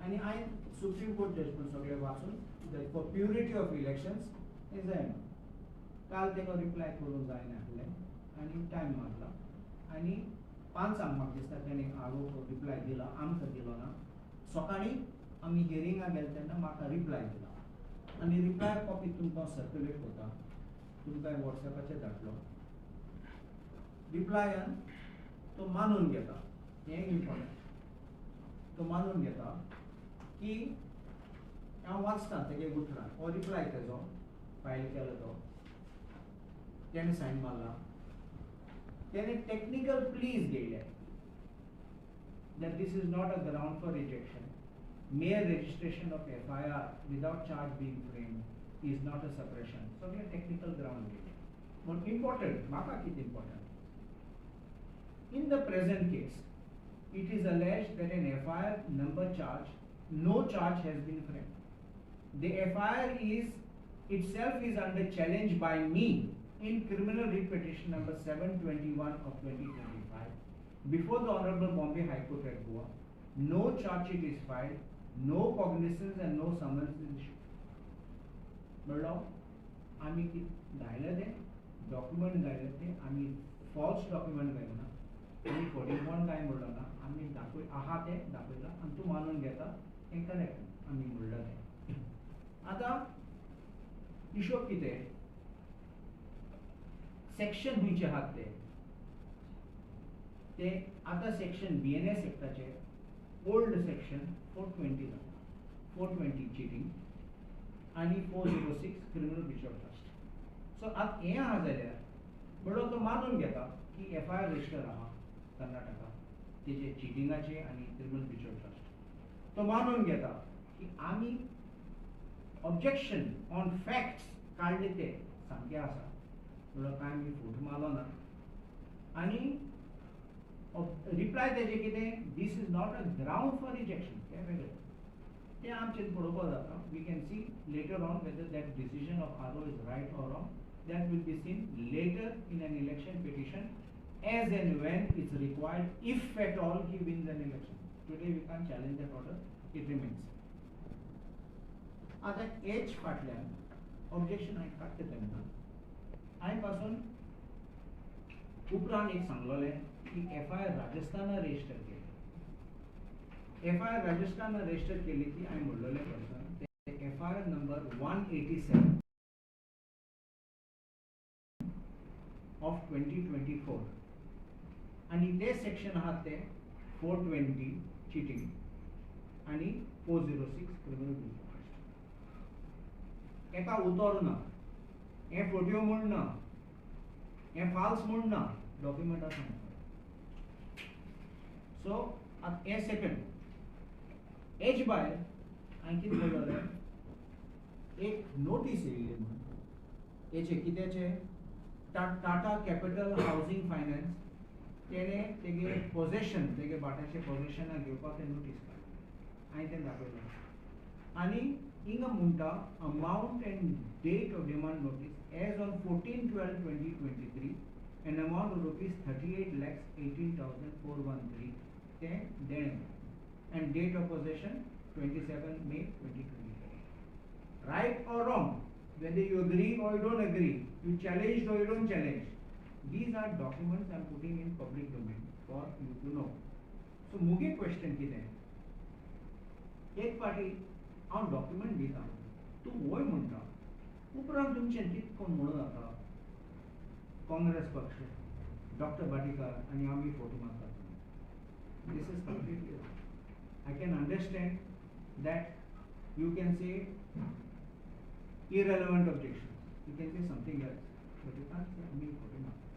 आनी हांवें supreme court judgement सगळें वाचून फॉर प्युरिटी ऑफ इलेक्शन्स हें जायना. काल ताका रिप्लाय करूंक जायना आहलें आनी टायम मारला आनी 5 म्हाका दिसता तेणें आरोप रिप्लाय दिला, आमकां दिलो ना. सकाळीं आमी हियरिंगा गेले तेन्ना म्हाका रिप्लाय दिला आनी रिप्लाय कॉपी तुमकां सर्क्युलेट करता, तुमकां वॉट्सॅपाचेर धाडलो. रिप्लायान तो मानून घेता, हें इम्पॉर्टंट, तो मानून घेता की हांव वाचता तेगे उतरां. हो रिप्लाय तेजो फायल केलो तो, तेणें सायन मारला. तेणें टॅक्निकल प्लीज घेयले that this is not a ground for rejection. Mere registration of FIR without charge being framed is not a suppression. सगळे technical ground घेयले. But important, म्हाका कितें important? In the present case, it is alleged that an FIR number charge, no charge has been framed. The FIR is itself is under challenge by me in criminal writ petition number 721 of 2025 before the Honorable Bombay High Court at Goa. No charge sheet is filed, no cognizance and no summons is issued. म्हणलो आमी कितें घायलें तें document घायले ते आमी falls document घायले ना, आमी फटींगपण कांय म्हणलो ना. आमी दाखय आहा तें दाखयलां आनी तूं मानून घेता हें करेक्ट आमी म्हणलें तें. आतां हिशोब कितें, सेक्शन खंयचे आहात ते ते आतां सेक्शन बी एन एस एक्टाचे ओल्ड सेक्शन 420 जाता, 420 चिटींग आनी 406 criminal breach of trust. So आतां हें आहा जाल्यार म्हणलो तो मानून घेता की एफ I R register आहा कर्नाटका तेजे चिटिंगाचे आनी क्रिमिनल ब्रीच ऑफ ट्रस्ट. तो मानून घेता की आमी ऑब्जेक्शन ऑन फॅक्ट्स काडले ते सामके आसा. म्हणलो कांय आमी फट मारलो ना. आनी रिप्लाय तेजे कितें, this is not a ground for rejection. तें वेगळें, तें आमचें पळोवपाक जाता. We can see later on whether that decision of RO is right or wrong. That will be seen later in an election petition as and when it's required, if at all he wins an election. Today we can't challenge that order, it remains. आतां एच फाटल्यान objection हांवें काडटा तेन्ना हांवें पासून उपरांत एक सांगलोलें की एफ I R राजस्थाना रजिस्टर केली. एफ I R राजस्थाना रजिस्टर केली ती हांवें म्हणलोलें पर्सन ते FIR number 187 of 2024 आनी ते सेक्शन आहात ते 420 चिटींग आनी 406 क्रिमिनल ब्रीच. एका उतर ना, हें फोटयो म्हूण ना, हें फाल्स म्हूण ना, डॉक्युमेंट आसा. सो आतां हें सेकंड. हेज भायर हांवें कितें म्हणलें, एक नोटीस येयल्ली म्हूण हेचे कित्याचे टाटा कॅपिटल हावजींग फायनान्स तेणें तेगे पोजेशन तेगे भाटाचे पोजेशनाक घेवपाक तें नोटीस काडली. हांवें तें दाखयलें आनी हिंगा म्हणटा amount and date of demand notice as on 14/12/2023, an amount of rupees 38,18,413 तें देणें and date of possession 27 May 2024. Right or wrong, whether you agree or you don't agree, you challenge or you don't challenge, these are documents I am putting in public domain for you to know. So मुगे question कितें, एक फावटी हांव document दिता, तूं वय म्हणटा, उपरांत तुमचें कितें कोण म्हणून जाता काँग्रेस पक्ष डॉक्टर भाटीकार आनी आमी फोटो मारतात. This is completely. I can understand that you can say irrelevant objections. You can say something else, but you can't say आमी फोटो मारतात.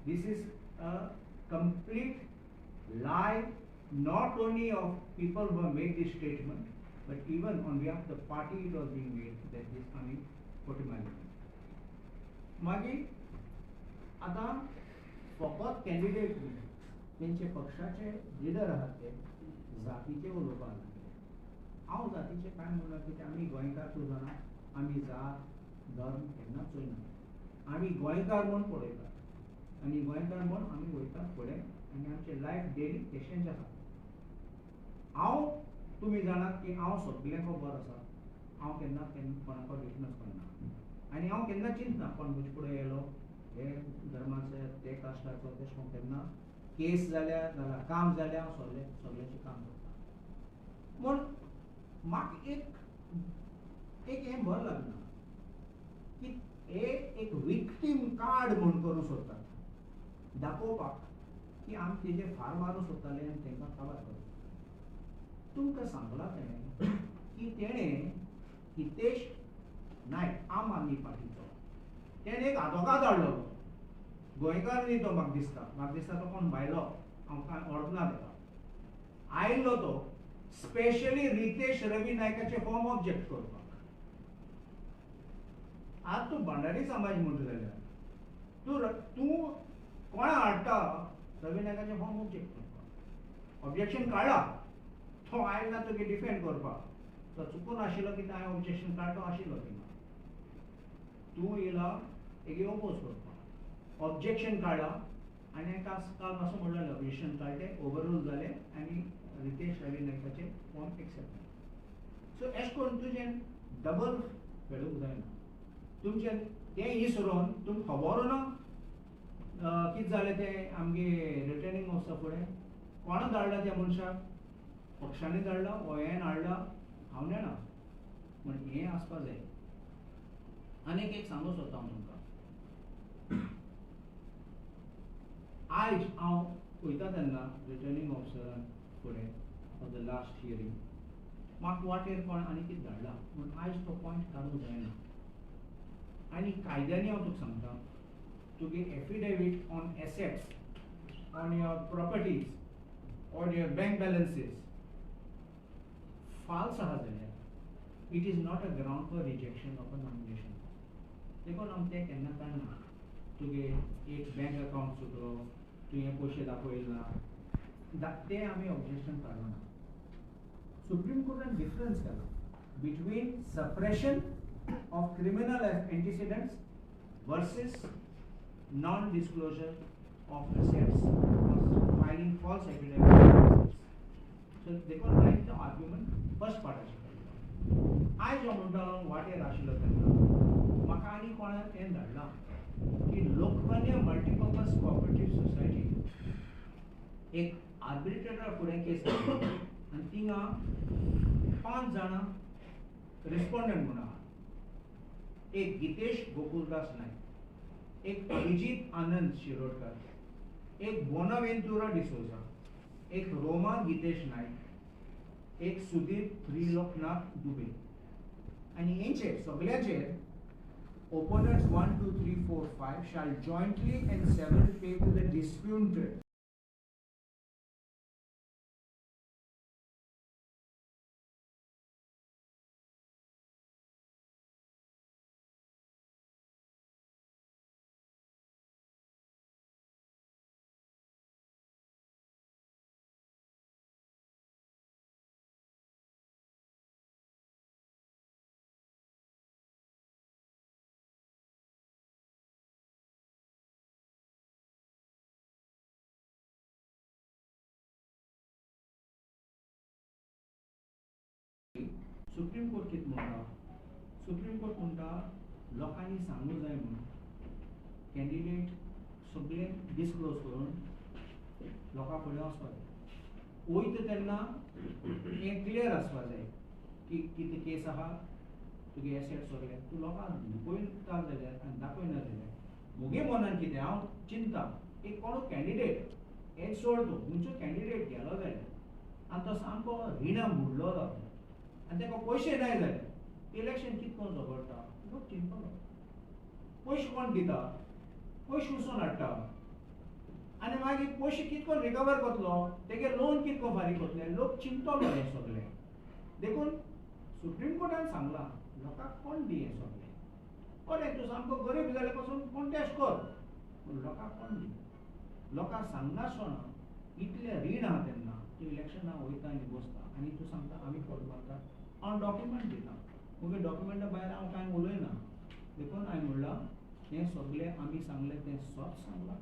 This is a complete lie, not only of people who have made this statement, but even on behalf of the party it was being made that this आमी photo मारले. मागीर आतां फकत candidate न्ही, तेंचे पक्षाचे लिडर आहात ते जातीचे उलोवपाक लागले. हांव जातीचें कांय म्हणना, कित्याक आमी गोंयकार तूं जाणा, आमी जात धर्म केन्नाच चोयना. आमी गोंयकार म्हूण पळयतात आनी गोंयकार म्हूण आमी वयतात फुडें आनी आमचें लायफ डेली तशेंच आसा. हांव तुमी जाणात की हांव सगळ्यांक खबर आसा, हांव केन्ना केन्ना कोणाक विटनस करना आनी हांव केन्ना चिंतना कोण म्हजे फुडें येयलो हे धर्माचे ते कास्टाचो तेश कोण केन्ना केस जाल्यार नाल्यार काम जाल्यार हांव सगळे सगळ्यांचें काम करता. म्हूण म्हाका एक एक हें बरें लागना की हे एक विक्टीम कार्ड म्हूण करूंक सोदतात दाखोवपाक की आमी तेजेर फार मारूंक सोदताले आनी तांकां काबार करूं. तुमकां सांगलां तेणें की तेणें हितेश नायक आम आदमी पार्टीचो तेणें एक आदोगाद हाडलो, गोंयकार न्ही तो, म्हाका दिसता, म्हाका दिसता तो कोण भायलो, हांव कांय वळखना ताका. आयिल्लो तो स्पेशली रितेश रवी नायकाचें फॉर्म ऑब्जेक्ट करपाक. आतां तूं भांडारी समाज म्हणटा जाल्यार तूं तूं कोणा हाडटा रवी नायकाचें फॉर्म ऑब्जेक्ट करपाक? ऑब्जेक्शन काडला, तो आयल ना तुगे डिफेंड करपाक, तो चुकून आशिल्लो की हांवें ऑब्जेक्शन काडलो आशिल्लो थिंगा, तूं येयला एक ओपोज करपाक, ऑब्जेक्शन काडला आनी काल मातसो म्हणलें ऑब्जेक्शन काडलें, ओवररूल जालें आनी रितेश रवी नायकाचें फॉर्म एक्सेप्ट जालें. सो एश करून तुजें डबल खेळूंक जायना. तुमचें तें इसरोन तुमकां खबर ना कितें जालें तें आमगे रिटर्निंग ऑफिसर फुडें कोणा धाडला त्या मनशाक, पक्षांनी धाडला वो हें हाडला हांव नेणा, पूण हें आसपा जाय. आनीक एक सांगूंक सोदता हांव तुमकां, आयज हांव वयता तेन्ना रिटर्निंग ऑफिसरान फुडें फॉर the last hearing म्हाका वाटेर कोण आनी कितें धाडला पूण आयज तो पॉयंट काडूंक जायना. आनी कायद्यानी हांव तुका सांगता, तुगे affidavit on assets, on your properties, on your bank balances false आहा जाल्यार it is not a ground for rejection of a nomination. देखून आमी तें केन्ना काडना. तुगे एक बँक अकावंट चुकलो, तुवें पयशे दाखयले ना, तें आमी ऑब्जेक्शन काडूना. सुप्रीम कोर्टान डिफरन्स केला between suppression of criminal antecedents versus non disclosure of assets or filing false affidavit. So देखून हांवें तो आर्ग्युमेंट फर्स्ट पार्टाचेर काडलो. आयज हांव म्हणटालो वाटेर आशिल्लो तेन्ना म्हाका आनी कोणाक तें धाडलां की लोकमान्य मल्टीपर्पज कोऑपरेटीव सोसायटी एक आर्बिट्रेटर फुडें केस आनी थिंगा 5 जाणां रिस्पोंडंट म्हूण आहा. एक गितेश गोकुलदास नायक, एक अभिजीत आनंद शिरोडकर, एक बोनावेंतुरा डिसोजा, एक रोमा गितेश नायक, एक सुधीर त्रिलोकनाथ दुबे. आनी हेंचेर सगळ्यांचेर opponents 1, 2, 3, 4, 5 shall jointly and severally pay to the disputed supreme court कितें म्हणटा? सुप्रीम कोर्ट म्हणटा लोकांनी सांगूंक जाय म्हणून कॅन्डिडेट सगळे डिस्क्लोज करून लोकां फुडें वचपाक जाय. वयता तेन्ना हें क्लियर आसपाक जाय की कितें केस आहा, तुगे एसेट सगळे तूं लोकांक लिपयता जाल्यार आनी दाखयना जाल्यार म्हगे मनान कितें हांव चिंता एक कोणू कॅन्डिडेट हें सोड तूं खंयचो कॅन्डिडेट गेलो जाल्यार आनी तो सामको रिणां बुडलो जाता आनी ताका पयशे नाय जाल्यार इलेक्शन कितें करून झगडटा लोक चिंततलो. पयशे कोण दिता, पयशे वचून हाडटा आनी मागीर पयशे कितें करून रिकवर करतलो, तेगे लोन कितें करून फारीक करतले, लोक चिंततलो हें सगळें. देखून सुप्रीम कोर्टान सांगलां लोकांक कोण दी हें सगळें. बरें तूं सामको गरीब जाल्यार पासून कॉन्टेस्ट कर, पूण लोकांक कोण दी. लोकांक सांगनासतना इतलें रीण आहा तेन्ना तूं इलेक्शनाक वयता आनी बसता आनी तूं सांगता आमी फट मारता, हांव डॉक्युमेंट दिता, मुगे डॉक्युमेंटा भायर हांव कांय उलयना. देखून हांवें म्हणलां हें सगळें आमी सांगलें तें सत सांगलां.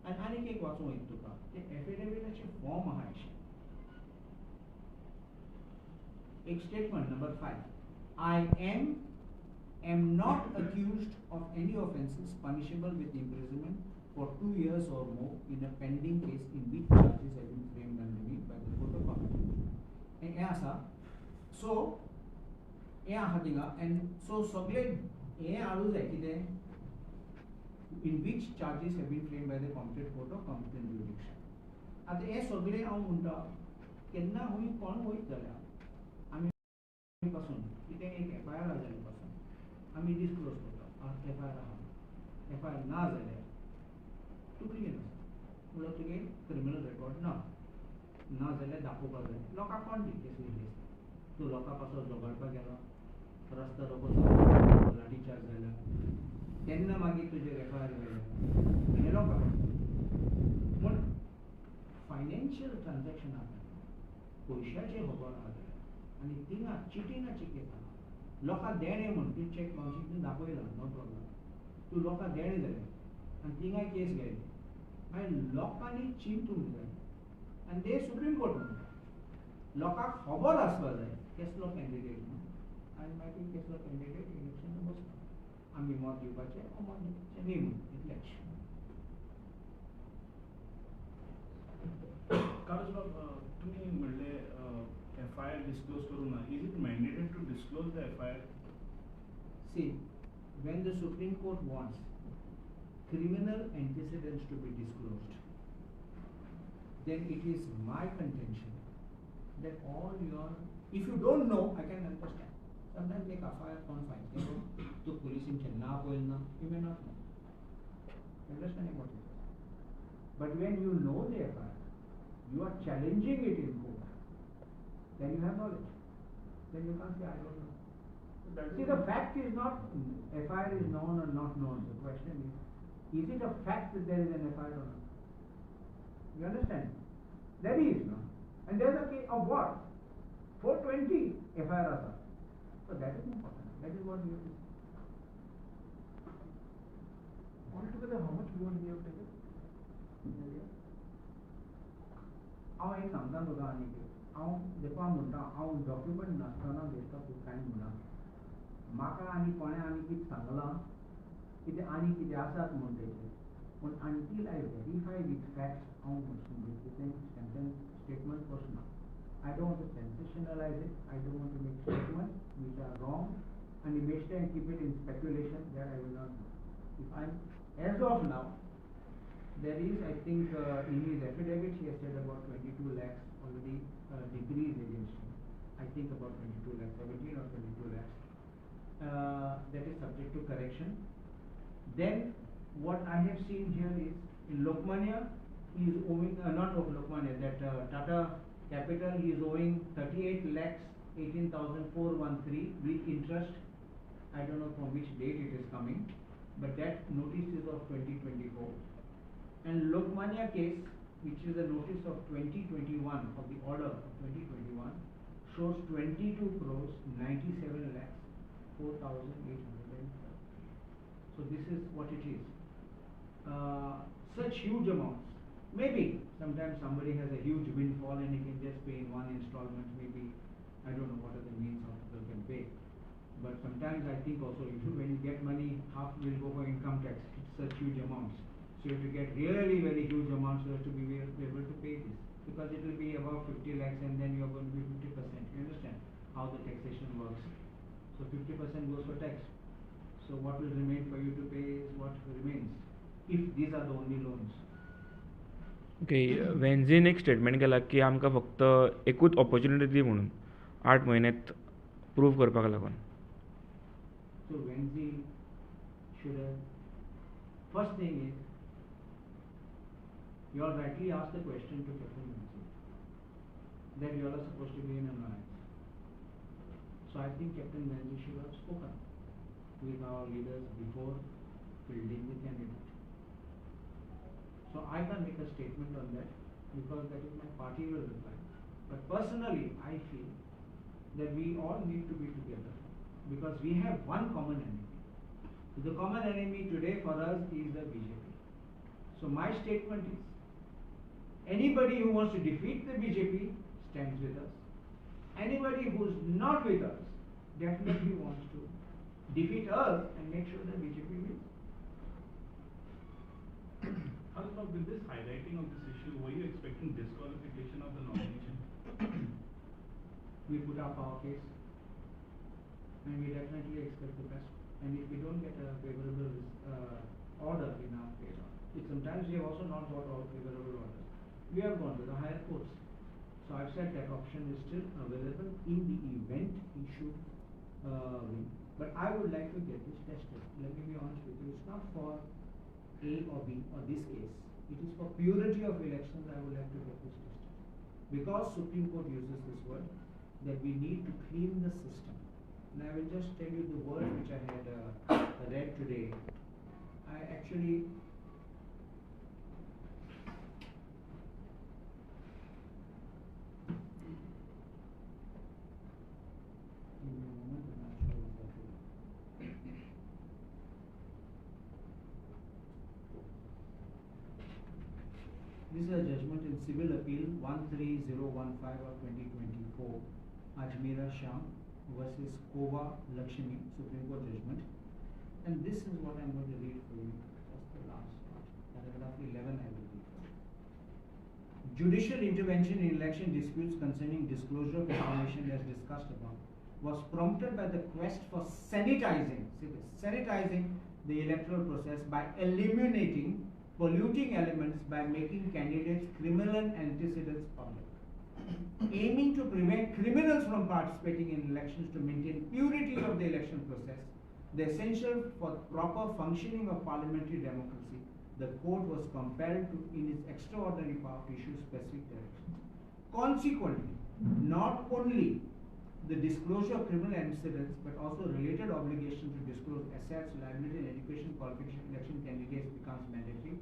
आनी आनीक एक वाचूंक वयता तुका, तें एफिडेविटाचें फॉर्म आहा अशें. एक statement number 5, I am not accused of any offences punishable with imprisonment for 2 years or more in a pending case in which charges have been framed under me by the court of competent. हें आसा. So हें आहा थिंगा. And so सगळे हें हाडूं जाय कितें, in which charges have been framed by the competent court of competent jurisdiction. आतां हें सगळें हांव म्हणटा केन्ना खंय कोण वयत जाल्यार आमी पासून कितें एक एफ I R जाल्यार पासून आमी डिस्क्लोज करता एफ I R आहा. एफ I R ना जाल्यार तूं क्लीन आसा, म्हणल्यार तुगे क्रिमिनल रेकॉर्ड ना, ना जाल्यार दाखोवपाक जाय लोकांक. कोण दी केस वयली आसता, तूं लोकां पासून झगडपाक गेलो, रस्ता रोको जालो, लाठी चार्ज जाल्या, तेन्ना मागीर तुजेर एफ I R घायल्या, हें लोकांक. म्हूण फायनान्शियल ट्रान्जॅक्शन आसा, पयशाचें खबर आहा जाल्यार आनी थिंगा चिटिंगाची केस आहा, लोकांक देणें म्हूण तूं चॅक बाउन्सींग तूं दाखयला, नो प्रॉब्लम, तूं लोकांक देणें जालें आनी थिंगाय केस घायली, मागीर लोकांनी चिंतूंक जाय. आनी ते सुप्रीम कोर्ट म्हणटा लोकांक खबर आसपाक जाय केसलो कॅन्डिडेट म्हूण, आनी मागीर केसलो कॅन्डिडेट इलेक्शनाक बसता, आमी मत दिवपाचें ओ मत दिवपाचें न्ही म्हूण, इतलेंच. कार्लोस बाब, तुमी म्हणलें एफ I R disclose करूंक ना. Is it mandated to disclose the FIR? See, when the Supreme Court wants criminal antecedents to be disclosed, then it is my contention that all your, if you don't know, I can understand. Sometimes like FIR can't find, you know, to police in Chennai, you may not know. Understanding what it is. But when you know the FIR, you are challenging it in court, then you have knowledge. Then you can't say, I don't know. See, the fact is not FIR is known or not known. The question is it a fact that there is an FIR or not? You understand? There is no. And there is a case of what? 420 FIR asa. So that is important. That is what we have to see. Altogether, how much loan we have taken? हांव एक सांगता तुका आनी हांव देखून हांव म्हणटा, हांव डॉक्युमेंट नासतना बेश्टो कांय म्हणना. म्हाका आनी कोणें आनी कितें सांगलां कितें आनी कितें आसात म्हूण तेचेर, पूण until I verify with facts हांव कितें सेंटेन्स स्टेटमेंट वचना. I don't want to sensationalize it, I don't want to make statement which are wrong आनी बेश्टें keep it in speculation, that I will not do. If I am as of now, there is, I think, in his affidavit he has said about 22 lakhs already decrees against him. I think about 22 lakhs, 17 or 22 lakhs. That is subject to correction. Then what I have seen here is in Lokmanya he is owing, not of Lokmanya, that Tata Capital he is owing 38,18,413 with interest. I don't know from which date it is coming, but that notice is of 2024. And Lokmanya case, which is a notice of 2021, of the order of 2021, shows 22 crores 97 lakhs 4,812. So this is what it is. Such huge amounts. Maybe sometimes somebody has a huge windfall and he can just pay in one installment. Maybe, I don't know what are the means how people can pay. But sometimes I think also when you get money, half will go for income tax. It's such huge amounts. So if you get really very huge amounts, you have to be able to pay this, because it will be about 50 lakhs and then you are going to be 50%. You understand how the taxation works. So 50% goes for tax. So what will remain for you to pay is what remains, if these are the only loans. Okay, वेन्झीन एक statement केला की आमकां फक्त एकूच opportunity दी म्हणून 8 म्हयन्यात prove करपाक लागून. So Venzi should have, first thing is, you all rightly asked the question to Captain Venzi that you all are supposed to be in alliance. So I think Captain Venzi should have spoken with our leaders before fielding the candidate. So I can't make a statement on that because that is my party will reply. But personally, I feel that we all need to be together because we have one common enemy. So the common enemy today for us is the BJP. So my statement is, anybody who wants to defeat the BJP stands with us. Anybody who's not with us definitely wants to defeat us and make sure that BJP wins. Carlos, with this highlighting of this issue, were you expecting disqualification of the nomination? We put up our case and we definitely expect the best. And if we don't get a favorable order in our favor, sometimes we have also not got all favorable orders. We have gone to the higher courts. So I've said that option is still available in the event he should win. But I would like to get this tested. Let me be honest with you, it's not for A or B or this case. It is for purity of elections. I would like to get this tested. Because Supreme Court uses this word that we need to clean the system. And I will just tell you the word which I had read today. I actually give me a moment and I'll show you exactly. This is a judgment in Civil Appeal 13015 of 2024, Ajmera Shyam versus Kova Lakshmi, Supreme Court judgment. And this is what I'm going to read for you, just the last part, paragraph 11 I will read for you. Judicial intervention in election disputes concerning disclosure of information as discussed above was prompted by the quest for sanitizing, see this, sanitizing the electoral process by eliminating polluting elements by making candidates' criminal antecedents public. Aiming to prevent criminals from participating in elections to maintain purity of the election process, the essential for proper functioning of parliamentary democracy, the court was compelled to, in its extraordinary power, to issue specific directions. Consequently, not only the disclosure of criminal antecedents, but also related obligation to disclose assets, liability, and education qualification election candidates becomes mandatory.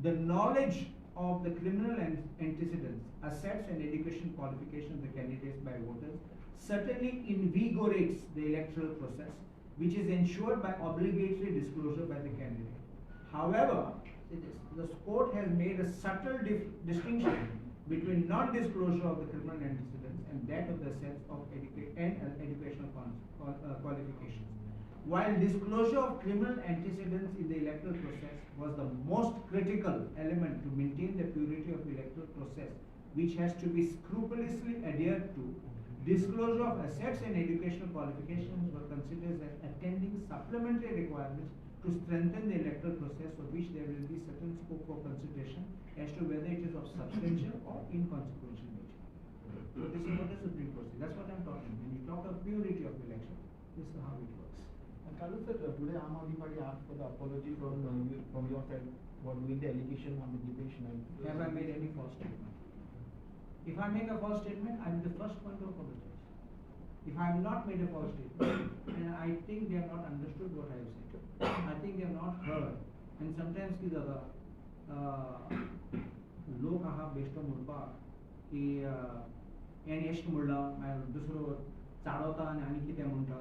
The knowledge of the criminal antecedents, assets, and education qualification of the candidates by voters certainly invigorates the electoral process, which is ensured by obligatory disclosure by the candidate. However, the court has made a subtle distinction between non-disclosure of the criminal antecedents and that of the assets of educational qualifications. While disclosure of criminal antecedents in the electoral process was the most critical element to maintain the purity of the electoral process, which has to be scrupulously adhered to, disclosure of assets and educational qualifications were considered as attending supplementary requirements to strengthen the electoral process, for which there will be certain scope for consideration as to whether it is of substantial or inconsequential nature. So this is what the Supreme Court says. That's what I'm talking. When you talk of purity of election, this is how it works. And Carlos sir, today Aam Aadmi Party asked for the apology from your side for doing the allegation on the Dipesh Naik. Have I made any false statement? If I make a false statement, I'm the first one to apologize. If I have not made a false statement, and I think they have not understood what I have said, I think they have not heard. And sometimes कितें जाता, लोक आहा बेश्टो म्हणपाक की हेणें एश्ट म्हणलां, मागीर दुसरो चाडवता आनी आनी कितें म्हणटा.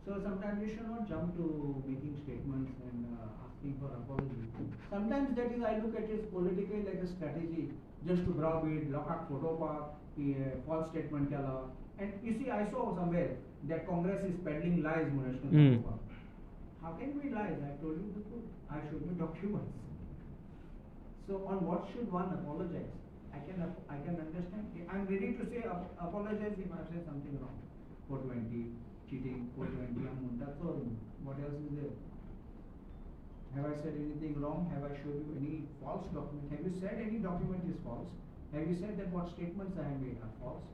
So sometimes you should not jump to making statements and asking for apology. Sometimes that is, I look at it politically like a strategy, just to browbeat, लोकांक फटोवपाक की false statement केला. And you see, I saw somewhere that Congress is peddling lies. How can we lies? I told you the truth. I showed you documents. So on what should one apologize? I can understand. I'm ready to say apologize if I've said something wrong. 420, cheating, 420, I'm munta. What else is there? Have I said anything wrong? Have I showed you any false document? Have you said any document is false? Have you said that what statements I have made are false?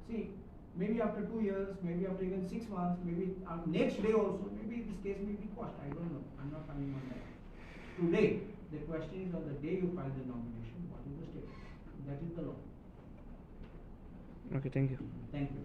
See, maybe after 2 years, maybe after even 6 months, maybe next day also, maybe this case may be quashed. I don't know. I'm not coming on that. Today, the question is on the day you file the nomination, what is the statement? That is the law. Okay, thank you. Thank you.